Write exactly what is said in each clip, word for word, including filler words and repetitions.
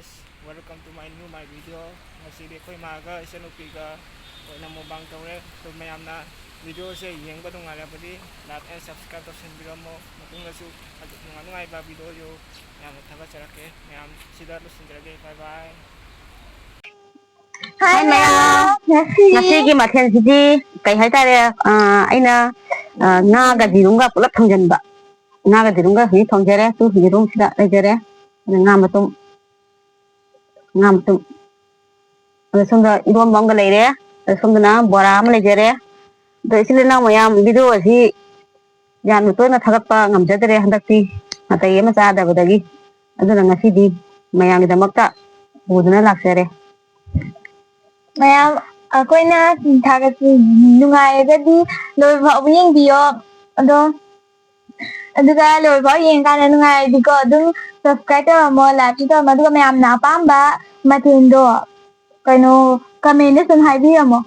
Welcome to my new my video. ꯉꯁꯤꯗꯤ ꯑꯩꯈꯣꯏ ꯏꯃꯥꯒ ꯏꯆꯟꯅꯨꯄꯤꯒ ꯑꯣꯏꯅ mukbang ꯇꯧꯔꯦ꯫ ꯑꯗꯨ ꯃꯌꯥꯝꯅ videoꯁꯦ ꯌꯦꯡꯕ ꯅꯨꯡꯉꯥꯏꯔꯕꯗꯤ like and subscribe ꯇꯧꯁꯟꯕꯤꯔꯝꯃꯣ꯫ ꯃꯇꯨꯡꯗꯁꯨ ꯅꯨꯡꯉꯥꯏ ꯅꯨꯡꯉꯥꯏꯕ video ꯃꯌꯥꯝꯅ ꯊꯥꯒꯠꯆꯔꯛꯀꯦ꯫ ꯃꯌꯥꯝ ꯁꯤꯗ ꯂꯣꯏꯁꯤꯟꯖꯔꯒꯦ꯫ Bye bye꯫ Hi ꯃꯌꯥꯝ꯫ ꯉꯁꯤ ꯉꯁꯤꯒꯤ ꯃꯊꯦꯜꯁꯤꯗꯤ ꯀꯩ ꯍꯥꯏꯇꯥꯔꯦ, ꯑ, ꯑꯩꯅ, ꯑ, ꯉꯥꯒ ꯌꯦꯔꯨꯝꯒ ꯄꯨꯂꯞ ꯊꯣꯡꯖꯤꯟꯕ꯫ ꯉꯥꯒ ꯌꯦꯔꯨꯝꯒ ꯍꯧꯖꯤꯛ ꯊꯣꯡꯖꯔꯦ꯫ ꯇꯨ ꯌꯦꯔꯨꯝꯁꯤꯗ ꯂꯩꯖꯔꯦ꯫ ꯑꯗ ꯉꯥ ꯃꯇꯨꯝ, ꯉꯥ ꯃꯇꯨꯝ꯫ ꯑꯗ ꯁꯣꯝꯗ ꯏꯔꯣꯝꯕ ꯑꯃꯒ ꯂꯩꯔꯦ꯫ ꯑꯗ ꯁꯣꯝꯗꯅ ꯕꯣꯔꯥ ꯑꯃ ꯂꯩꯖꯔꯦ꯫ ꯑꯗꯣ ꯏꯆꯤꯜ ꯏꯅꯥꯎ ꯃꯌꯥꯝ, video ꯑꯁꯤ ꯌꯥꯝꯅ ꯇꯣꯏꯅ ꯊꯥꯒꯠꯄ ꯉꯝꯖꯗ꯭ꯔꯦ ꯍꯟꯗꯛꯇꯤ, ꯅꯥꯇꯩ ꯑꯃ ꯆꯥꯗꯕꯗꯒꯤ꯫ ꯑꯗꯨꯅ ꯉꯁꯤꯗꯤ ꯃꯌꯥꯝꯒꯤꯗꯃꯛꯇ ꯄꯨꯗꯨꯅ ꯂꯥꯛꯆꯔꯦ꯫ ꯃꯌꯥꯝ ꯑꯩꯈꯣꯏꯅ ꯊꯥꯒꯠꯄ ꯅꯨꯡꯉꯥꯏꯔꯒꯗꯤ ꯂꯣꯏꯕ ꯐꯥꯎꯕ ꯌꯦꯡꯕꯤꯌꯣ꯫ ꯑꯗꯣ, ꯑꯗꯨꯒ ꯂꯣꯏꯕ ꯐꯥꯎ ꯌꯦꯡꯉꯀꯥꯟꯗ ꯅꯨꯡꯉꯥꯏꯔꯗꯤꯀꯣ, ꯑꯗꯨꯝ subscribe ꯇꯧꯔꯝꯃꯣ, like ꯁꯨ ꯇꯧꯔꯝꯃꯣ, ꯑꯗꯨꯒ ꯃꯌꯥꯝꯅ ꯑꯄꯥꯝꯕ ꯃꯊꯦꯜꯗꯣ ꯀꯩꯅꯣ comment ꯁꯨꯝ ꯍꯥꯏꯕꯤꯔꯝꯃꯣ꯫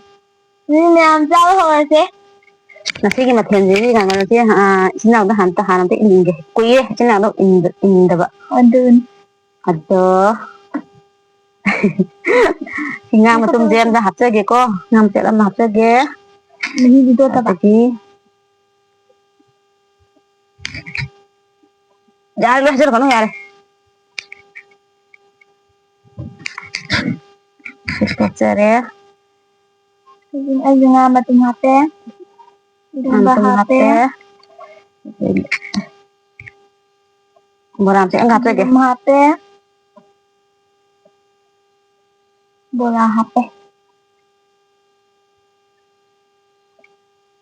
ꯑꯗꯨꯗꯤ ꯃꯌꯥꯝ ꯆꯥꯕ ꯍꯧꯔꯁꯦ꯫ ꯉꯁꯤꯒꯤ ꯃꯊꯦꯜꯁꯤꯗꯤ ꯀꯩꯅꯣꯁꯦ, ꯑꯥ, ꯏꯆꯤꯟ ꯏꯅꯥꯎꯗ ꯍꯥꯟꯅ ꯍꯥꯟꯅ ꯑꯝꯇ ꯏꯟꯒꯦ꯫ ꯀꯨꯏꯔꯦ ꯏꯆꯤꯟ ꯏꯅꯥꯎꯗ ꯏꯟꯗ-, ꯏꯟꯗꯕ꯫ ꯑꯗꯨꯅꯤ꯫ ꯑꯗꯣ ꯁꯤ ꯉꯥ ꯃꯇꯨꯝꯁꯦ ꯑꯝꯇ ꯍꯥꯞꯆꯒꯦꯀꯣ꯫ ꯉꯥ ꯃꯆꯦꯠ ꯑꯃ ꯍꯥꯞꯆꯒꯦ꯫ ꯃꯍꯤꯗꯤ ꯇꯣꯠꯇꯕ꯫ ꯑꯗꯒꯤ ꯌꯥꯔꯦ, ꯂꯣꯏ ꯍꯩꯖꯤꯜꯂꯛꯀꯅꯨ, ꯌꯥꯔꯦ꯫ ꯁꯤ ꯇꯣꯠꯆꯔꯦ꯫ ꯑꯩꯁꯨ ꯉꯥ ꯃꯇꯨꯝ ꯍꯥꯞꯄꯦ꯫ ꯉꯥ ꯏꯔꯣꯝꯕ ꯃꯇꯨꯝ ꯍꯥꯞꯄꯦ꯫ ꯍꯥꯞꯄꯦ꯫ ꯕꯣꯔꯥ ꯃꯆꯦꯠ ꯑꯃꯒ ꯍꯥꯞꯆꯒꯦ꯫ ꯌꯦꯔꯨꯝ ꯍꯥꯞꯄꯦ꯫ ꯕꯣꯔꯥ ꯍꯥꯞꯄꯦ꯫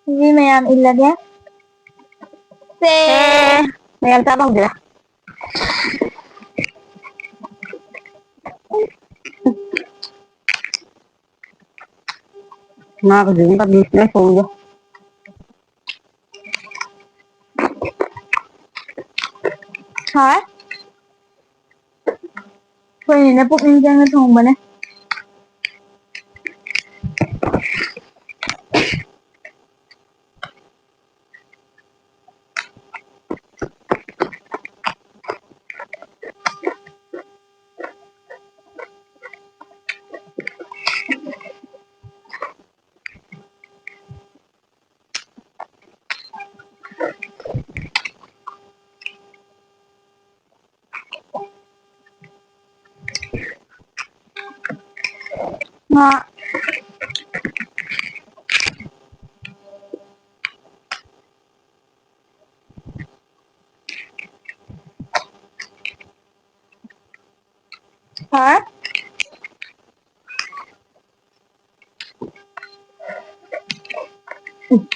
ꯁꯤꯗꯤ ꯃꯌꯥꯝ ꯏꯜꯂꯒꯦ꯫ ꯁꯦ꯫ ꯑꯦ, ꯃꯌꯥꯝ ꯆꯥꯕ ꯍꯧꯖꯤꯛ꯫ ꯉꯥꯒ ꯌꯦꯔꯨꯝꯒ ꯃꯤꯛꯁꯅꯦ ꯊꯣꯡꯉꯤꯁꯦ꯫ ꯍꯥꯎꯋꯦ꯫ ꯑꯩꯈꯣꯏ ꯅꯦꯅꯦ ꯄꯨꯛꯅꯤꯡ ꯆꯪꯅ ꯊꯣꯡꯕꯅꯦ꯫ ꯉꯥ꯫ ꯍꯥ? ꯎꯝ,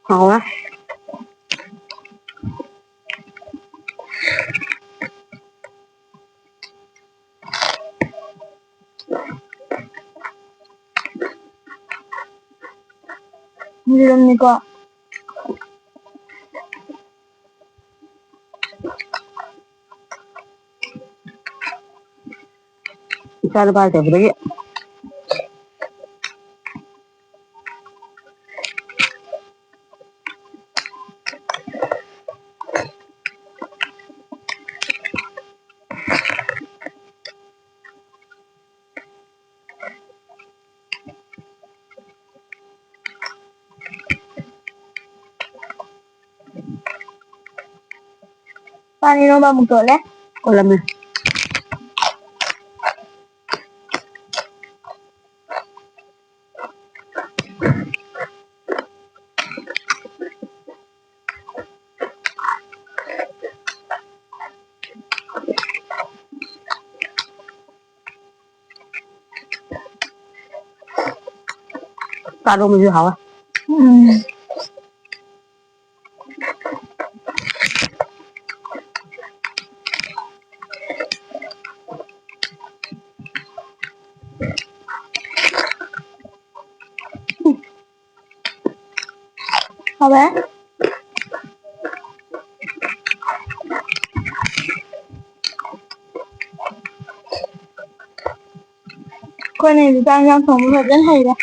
ꯍꯥꯎꯋꯦ꯫ ꯌꯦꯔꯨꯝꯅꯤꯀꯣ꯫ ꯏꯆꯥ ꯅꯨꯄꯥ ꯂꯩꯇꯕꯗꯒꯤ꯫ ꯄꯥꯟ ꯏꯔꯣꯝꯕ ꯑꯃꯨꯛ ꯇꯣꯠꯂꯦ꯫ ꯑꯣꯜꯂꯝꯃꯦ꯫ ꯀꯥꯔꯣꯝꯁꯨ ꯍꯥꯎꯋꯦ꯫ ꯎꯝ꯫ ꯍꯥꯎꯋꯦ꯫ ꯑꯩꯈꯣꯏꯅ ꯍꯧꯖꯤꯛ ꯆꯥꯛ ꯏꯟꯖꯥꯡ ꯊꯣꯡꯕ ꯐꯖꯅ ꯍꯩꯔꯦ꯫